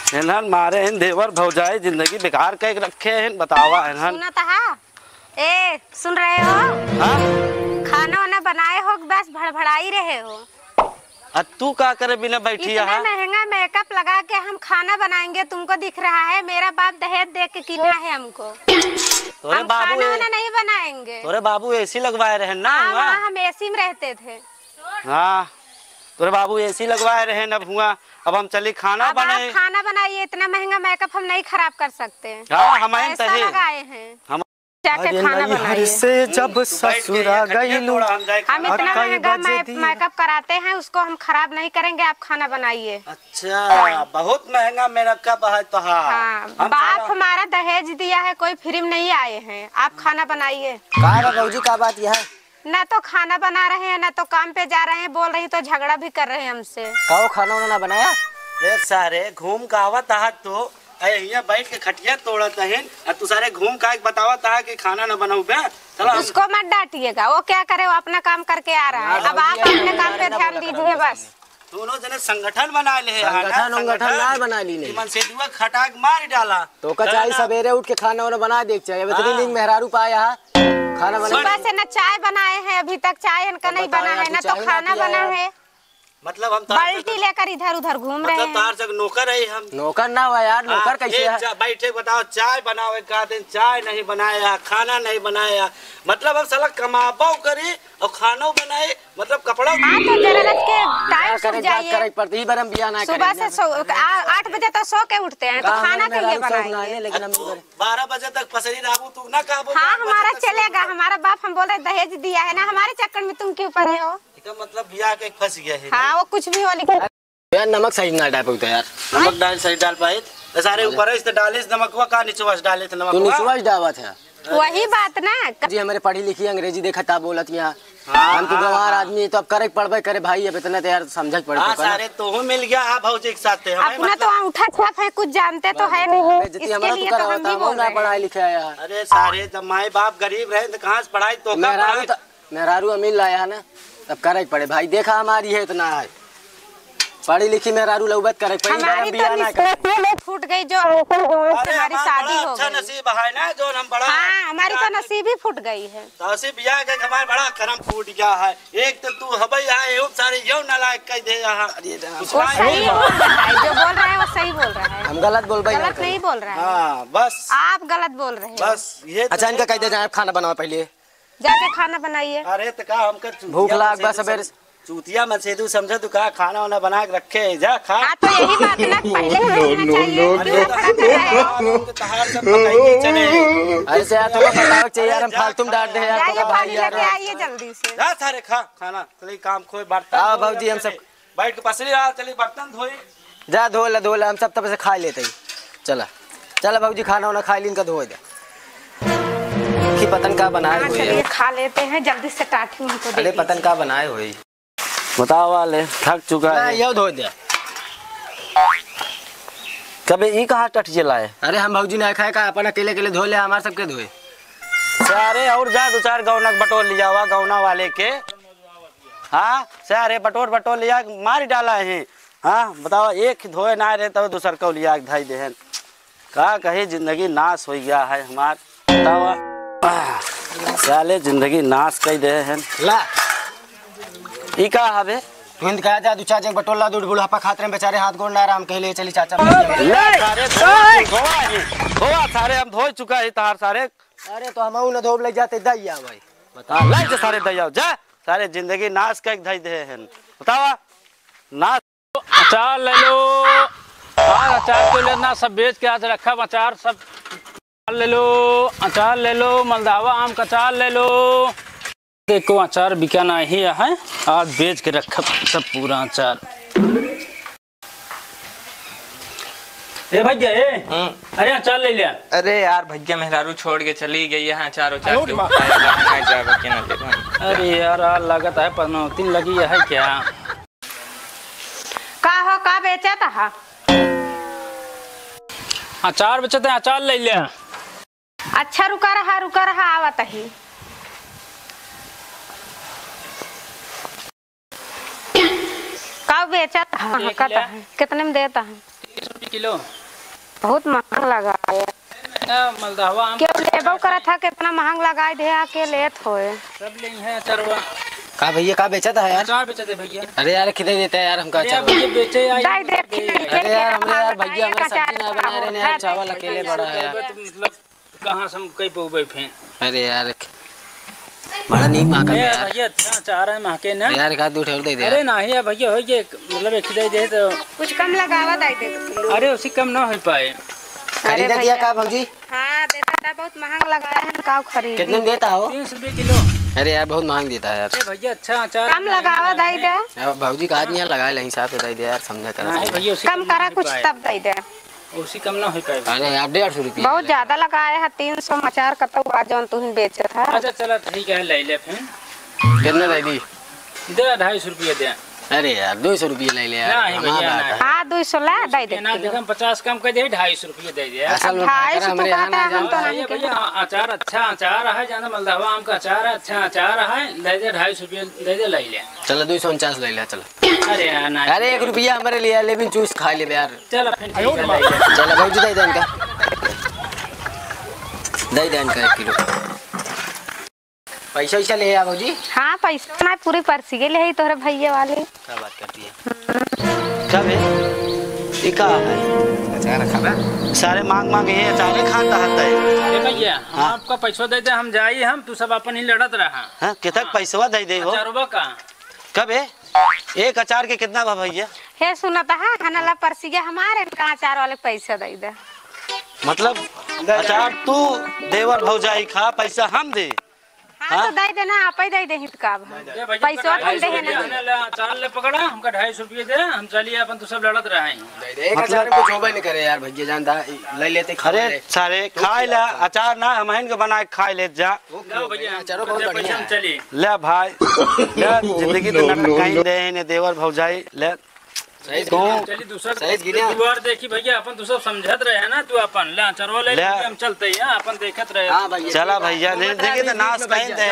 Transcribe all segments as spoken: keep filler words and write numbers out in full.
इन्हन मारे हैं देवर भौजाई, जिंदगी बेकार कइ रखे हैं, बतावा इन्हन। सुनत हा? ए, सुन रहे हो? हाँ? खाना वाना बनाए हो कि बस भड़भड़ाई रहे हो? आ तू का करे बिना बैठी इतना यहाँ? महंगा मेकअप लगा के हम खाना बनाएंगे, तुमको दिख रहा है? मेरा बाप दहेज दे के किना है हमको। तोरे हम बाबू खाना ए-, वाना नहीं बनाएंगे। तोरे बाबू एसी लगवाए रहे ना हाँ, हुआ? वहाँ हम एसी में रहते थे। हाँ, तोरे बाबू एसी लगवाए रहे न हुआ। अब हम चली खाना अब आप बनाए। खाना बनाइए, इतना महंगा मेकअप हम नहीं खराब कर सकते। हाँ, हम आइन पैसा तहे। लगाए हैं। हम जाके अरे खाना नैहर बनाइए। से जब तू बैठ के ससुरा ये खटिया गईलू, तोड़ा, हम जाए हम खाना इतना बनाए। महंगा मै-, मेकअप कराते हैं, उसको हम खराब नहीं करेंगे, आप खाना बनाइए। अच्छा, बहुत महंगा मेकअप है तोहार। हाँ, हम बाप साला हमारा दहेज दिया है, कोई फ्री में नहीं आए हैं, आप खाना बनाइए। का बा भौजी, का बात यह है? ना तो खाना बना रहे हैं, ना तो काम पे जा रहे हैं, बोल रही तो झगड़ा भी कर रहे हैं हमसे। का हो, खाना वाना ना बनाया? रे सारे, घूम के आवत आहा तो, अरे हियां बैठ के खटिया तोड़त हन, आ तू सारे घूम के आके बतावत आहा कि खाना ना बनाऊ बे। चला हम उसको मत डांटिएगा, वो क्या करे, वो अपना काम करके आ रहा है। हाँ, अब आप भौजी, अपने काम पे ध्यान दीजिए बस। दोनों जने संगठन बना ले हैं, संगठन ना? उंगठन संगठन। ना बना ली नहीं। मन से दुआ खटाक मार डाला। तो ओका चाही ना? सबेरे उठ के खाना वाना बना दे के चाही। अब इतनी हाँ। लिंग मेहरारू पाया है, खाना बना सुबह से ना चाय बनाए हैं, अभी तक चाय इनका तो नहीं बना है, ना तो खाना बना है। मतलब हम तार बाल्टी लेकर इधर उधर घूम रहे हैं। मतलब तार जग नौकर है हम। नौकर ना हुआ यार, नौकर हाँ, कैसे एक है? चा-, बैठे बताओ, चाय बनावे का दिन चाय नहीं बनाया, खाना नहीं बनाया, मतलब हम साला कमाबो करी और खानो बनाए, मतलब कपड़ा। हाँ, तो जरा रख के टाइम से करे, जाइए। करे पड़ती, ई बार हम बियाह ना सुबह करेंगे। से सो, आ-, आठ बजे तो सो के उठते हैं, तो हाँ, खाना हमारे कहिए मेहरारू सब बनाएंगे? ना है, लेकिन हम नहीं करे। बारह बजे तक पसरी रहबू, तू ना कहबो हाँ, कि हमारा बजे तक चलेगा, सोना। हमारा बाप हम बोल रहे दहेज दिया है ना, हमारे चक्कर में तुम क्यों पड़े हो? एकर मतलब बियाह के फंस गया है ना? हाँ, वो कुछ भी हो, लेकिन यार, नमक सही ना डाल पाउत यार। नमक डाल, सही डाल पाइत। तो सारे ऊपर से डाले नमकवा का निचवा से डाले थे तू नमकवा? निचवा से डावत है। वही बात ना। जी, हमरे पढ़ी लिखी अंग्रेजी देखा ता बोलत यहाँ। हाँ, हम तो हाँ, गंवार हाँ। आदमी, तो अब करे के पड़बे करे भाई, अब इतना तो यार समझे के पड़े हाँ, तो ना। सारे तोहू मिल गया, हाँ, भौजी के साथ थे, हमें अपना तो मतलब अंगूठा छाप है, कुछ जानते तो है नहीं, बेइज्जती इसके हमारा तो लिए तो करवाता, हम भी हम बोल ना रहे पढ़ाई हैं। लिखे आया है। अरे सारे, जब माई बाप गरीब रहे तो कहाँ से पढ़ाई, तो का मेहरारू पढ़ाई? तो मेहरारू अमीर लाया है ना, तब करे के पड़े भाई। देखा हमारी है इतना है, पढ़ी लिखी मेहरारू लौबत करे के पड़े, हमारी तो बियाह ना करे। नसीब ही फूट गई जो अरे, हमारी हमार शादी बड़ा हो अच्छा गई। नसीब है ना, जो हम बड़ा हाँ, हमारी तो नसीब ही फूट गई है। तो ऐसे बियाह के हमार बड़ा करम फूट गया है। एक तो तू हबई है, यो सारे यो नालायक कह दे यहाँ। अरे राम। वो सही बोल रहा है, जो बोल रहा है वो सही बोल रहा है। हम गलत बोल रहे हैं गलत कहीं? नहीं बोल रहा है। हाँ, बस। आप गलत बोल रहे हैं। बस, ये तो अच्छा, इनका कह दे जाए, खाना बनाओ पहले। जाके खाना बनाइए। अरे तो का हमका चूतिया भूख लाग बा सबेरे से। चूतिया मत से तू समझे, तू का खाना वाना बना के रखे है, जा खा। हाँ, तो यही बात ना, पहले खाना चाहिए, क्यों लफड़ा कर रहे हो? अरे तो तहार सब बताइए चले। अरे से यार, तोका बताओ चाहिए यार, हम अरे जा फालतू में डांट दे यार, जाइए, तोका भाई पानी यार। लेके आइए जल्दी से। जा सारे खा खाना, चले काम खोए बर्तन हाँ धोए, भौजी, हम चले। सब बैठ के पसरी रहा, चली बर्तन धोई। जा धो ला, धो ला, हम सब तब से खा लेते ही। चला, चला भौजी, खाना वाना खा लीन का धोए दे। कि पतन का बनाए हाँ, हुए चलिए, हैं। खा लेते हैं, जल्दी से टाटी उनको दे अरे, पतन दीजिए। का बनाए हुए। बताओ वाले, थक चुका ना, है। यो धोए दे। कबे ई कहाँ टट जे लाए? अरे, हम भौजी ना खाए का, अपन अकेले, अकेले धो ले, हमार सबके धोए। सारे और जा, दो चार गौना के बटोर लियावा, गौना वाले के। हाँ, सारे बटोर बटोर लिया के मार डाला है। हाँ, बताओ, एक धोए ना रहे तब दूसर को लिया के धई देहन। का कही, जिंदगी नाश हो गया है हमार। बताओ, आह, साले जिंदगी नाश कर दे हैं। ला। ई का हवे? तू हिंद कहा जा, दू चार जग बटोर ला, दू बुढ़ापा खातिर में बेचारे हाथ गोड़ ना आराम कहले चली चाचा। ले, सारे धोआ, धोआ, धोआ, सारे हम धो चुका है तार सारे। अरे तो हम न धोब ले जाते दई आ भाई। बता। हाँ, ले जा सारे दई आओ, जा। सारे जिंदगी नाश कइके धई दे हन। बतावा, नाश। अचार ले लो। आज अचार के लिए ना सब बेच के आज रखा अचार सब। अचार ले लो, अचार ले लो, मलदावा आम का अचार ले लो। एको अचार बिका नाही है, आज बेच के रखब सब पूरा अचार। ए भैया, ए, हम्म। अरे अचार ले लिया। अरे यार, भैया मेहरारू छोड़ के चली गई है, अचार उचार के उपाय लगा, ना जावे के ना लेबे। अरे यार, आ लागत है पनौती लगी है क्या? का हो, का बेचत हा? अचार बेचत है, अचार ले लिया। अच्छा, रुका रहा, रुका रहा, आवत ही। का बेचत ह? देख कहत लिया। ह। कितने में देत ह? किलो। बहुत महंग लगा है। ना, मलदहवा आम केहू लेबो करत है, कितना महंग लगाई दे, आ के लेत होए। सब ले हैं अचारवा। का भैया, का बेचत है यार? अचार बेचत है भैया। अरे यार, खिदे देते हैं यार हमका अरे यार, अचार। भैया बेचे आई, दे दे, दे। अरे यार, हमरे यार, भैया, हमरे सब्जी ना बनाए रहे यार, चावल अकेले बड़ा है यार। मतलब कहाँ से हम कई पउबे फें? अरे यार, बड़ा नीक महका ए, यार। भैया, अच्छा अचार है महके ना। यार, एक आध दू ठे और दे दे अरे यार। नाही है भैया, हो ये, मतलब, एक ही दे दे तो। कुछ कम लगावा, दे दे दो किलो। अरे, उसी कम ना हो पाए। अरे खरीदा दिया भैया। का भौजी? हाँ, देता था, बहुत महंग लगाया है ना, काव खरीद। कितने में देता हो? तीन सौ रुपये किलो। अरे यार, बहुत महंग देता है यार। अरे भैया, अच्छा अचार कम लगावा, दे दे। अब भौजी का आदमी यार, लगा ले हिसाब से दे दे यार, समझा करा, नहीं समझा। भैया, उसी कम कम करा नहीं कुछ पाए। तब दे दे। उसी कम ना हो पाए। अरे यार, डेढ़ सौ रुपये बहुत ज्यादा लगाए है, तीन सौ में अचार कतौ बा जौन तुहिन बेचत है। अच्छा, चला ठीक है, ले ले फिर। कितने दे दी? दे, ढाई सौ रुपये दे। अरे यार, दो सौ रुपये ले ले यार, नहीं हमारा भैया, बात नहीं। है। हाँ, दो सौ ला, दे दे ना, किलो। देखम, पचास कम कर दे, ढाई सौ रुपये दे दे। असल में ढाई सौ भाखरा तो हमरे यहाँ कहता ना है, हम तो जाता। नहीं अरे भैया, अचार अच्छा अचार है, जाना मलदहवा आम का अचार है, अच्छा अचार है, दे दे, ढाई सौ रुपये दे दे, ले ले। चलो, दो सौ उनचास ले ले, चलो। अरे यार, ना। अरे, एक रुपया हमरे लिए, लेकिन चूस खा लेबे यार। चलो, फिर ठीक है, ले ले। चलो, भौजी, दे दे इनका। दे दे इनका एक किलो। पैसा वैसा ले आ, भौजी। हाँ, पैसा ना, पूरी पर्सी के ले आई तोहरे भैया वाले। क्या बात करती है? क्या बे? ये का है? अचार रखा बा। सारे मांग मांग ये अचारे खान रहता है। अरे भैया, हम हाँ। आपका पैसा दे दे, हम जाई हम, तू सब अपन ही लड़त रहा। हाँ, कितक हाँ। पैसवा दे दे हो? अचारवा का? कबे? एक अचार के कितना बा भैया? हे सुनत हा, हनला परसिया हमारे इनका अचार वाले के पैसा दे दे। मतलब अचार तू देवर भौजाई खा, पैसा हम दे? हाँ, हाँ? तो दे देना, आप ही दे दे हित का अब। दे भैया, पैसा पकड़ा, हम दे ढाई सौ रुपया ना। दे, ले, अचार ले पकड़ा, हमका ढाई सौ रुपया दे, हम चलिए अपन तो सब लड़त रहे हैं। दे दे, एक मतलब अचार में कुछ होबे नहीं करे यार भैया, जानता, ले लेते खा अरे ले। सारे खाए ला, अचार ना हमहिन के बना के खाए ले जा। ओके, लो भैया, भैया, चलो, बहुत बढ़िया है। चली। ले भाई, ले, जिंदगी तो नरक कहीं दे, इन्हें देवर भौजाई, ले। सही तू गिना, चली, दूसरा सही गिना। दुआर देखी भैया, अपन तू सब समझत रहे हैं ना, तू अपन, ले, चलो, ले, ले। हम चलते हैं, अपन देखत रहे। हाँ भैया। चला भैया, जिंदगी तो नाश कहीं दे।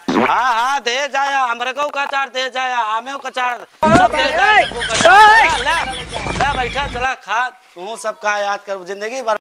हाँ, हाँ, दे जाया, हमरे को का चार दे जाया, आमे का चार, सब दे जाया, ले, ले, ले, बैठा, चला, खा, तू सबका याद कर, जिंदगी भर